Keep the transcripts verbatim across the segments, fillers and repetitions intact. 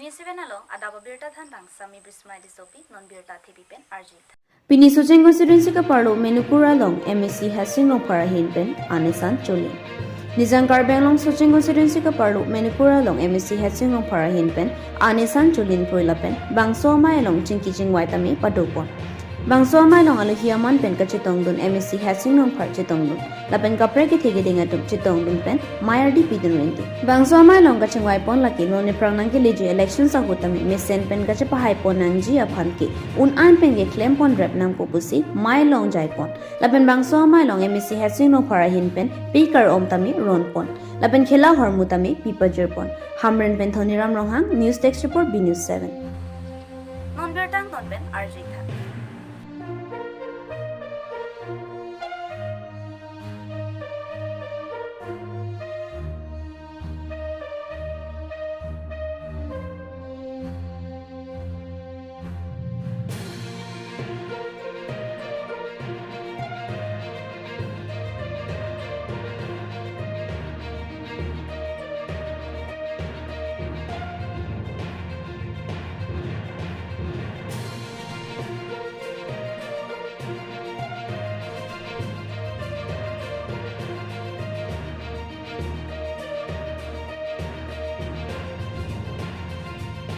Seven along adap abirta thanbang Sami Bismai Tissopi, non birta thepi pen arjitha. Pini Socheng constituency kaparlo Menupur along M A C Hasing Rongphar ahin pen an esan cholin. Nijang Karbi Anglong Socheng constituency kaparlo Menupur along M A C Hasing Rongphar ahin pen an esan cholin pui lapen bangso amei along chingki chingvai tame padopon. Bangso amei along alohi aman pen kachetongdun M A C Hasing Rongphar chetongdun. Lapen kaprek kethe keding atum chetongdun pen mei ardi pidun rinti. Bangso amei along kachingvaipon lake non ephrang nangkeleji election ahut tame mesen pen kachepahaipon nangji aphan ke un-an pen keklempon rep nangpo pusi mei along jaipon. Lapen bangso amei along M A C Hasing Rongphar ahin pen pe kar-om tame ronpon. Lapen khela ahormu tame pipajirpon. Hamren pen Thoniram Ronghang, News Desk Report, B News seven. Non birta angton pen arjitha.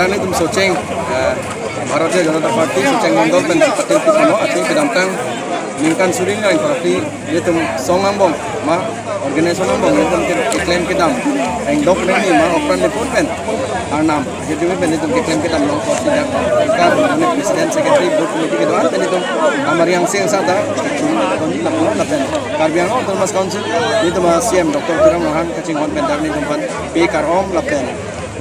Nelitum Socheng, eh, Bharatiya Janata Party Socheng Mondol pen patil pipono, athe kedamtang ningkan suri nang party nelitum song angbong ma organization angbong nelitum ke-, keklem kedam, engdok neli ma Okran Nipun pen arnam, jadi pen nelitum keklem kedam long kosi dak, ka, mane president, secretary, booth committee kedo-an pen nelitum amariang sing sada, koni lapu lapen Karbi Anglong Autonomous Council nelitum a C M Doctor Tuliram Ronghang kachinghon pen dak nelitum aphan pe kar-om lapen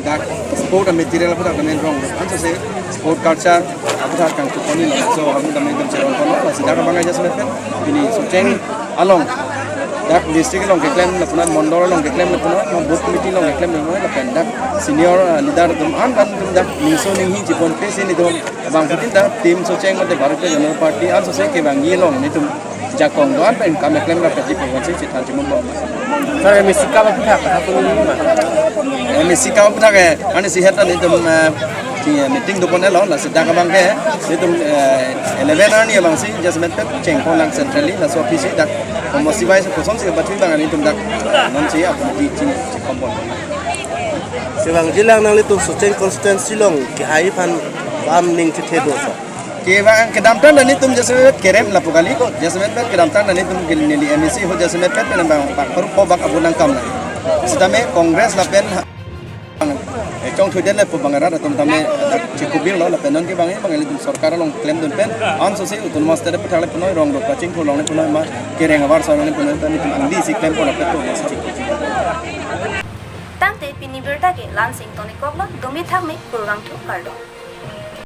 dak sport material aphuthak kami rong, ansose sport culture aphuthak kangchepon-i, laso aphuthak kami dam cheron kono, lasi dak abang aja semet pen pini Socheng along dak district along keklem lapunan, mondol along keklem lapunan, booth committee along keklem lapunan, lapen dak senior, eh, leader atum an an atum dak ningso ninghi chepon pe si nelitum abangphutin dak team Socheng mate Bharatiya Janata Party ansose kevangji along nelitum jakong do-an pen kam keklem rapetji pu ansi chethan chimum bom. Sir, M A C akam aphuthak, apa pun ini, Mas? M A C akam aphuthak ke, ani sihat ani nelitum, eh, si, eh, meeting dopon-elo, lasi dak abang ke nelitum, eh, eleven arni abang si just met pet chengpon lang centrally, laso office si dak komosi bai koson si bathui abang nelitum dak non si ap di ching chingkompon. Kevangji lang nanglitum Socheng constituency along kehai aphan bam ning chethe do, sir? Kevang kedamtang ta nelitum jasemet kerem lapu kali ko, jasemet pet kedamtang ta nelitum ke neli M A C ahut jasemet pet pen bang pak paru po bak abu nangkam na. Sitame Congress lapen ha-, bang, eh, chongthudet le pu bang arat atum tame dak chikubir lo lapen non ke bang bang nelitum sorkar along klemdun pen ansose autonomous state aphuthak le punoi rong do kachingthur long le punoi ma kereng abar sar le punoi pen nelitum angdi si klempon lapen to ma si chikubir. Tangte pini birta ke la-an si ingtonikoklo, dumi thakme, kurvangthu, kardom.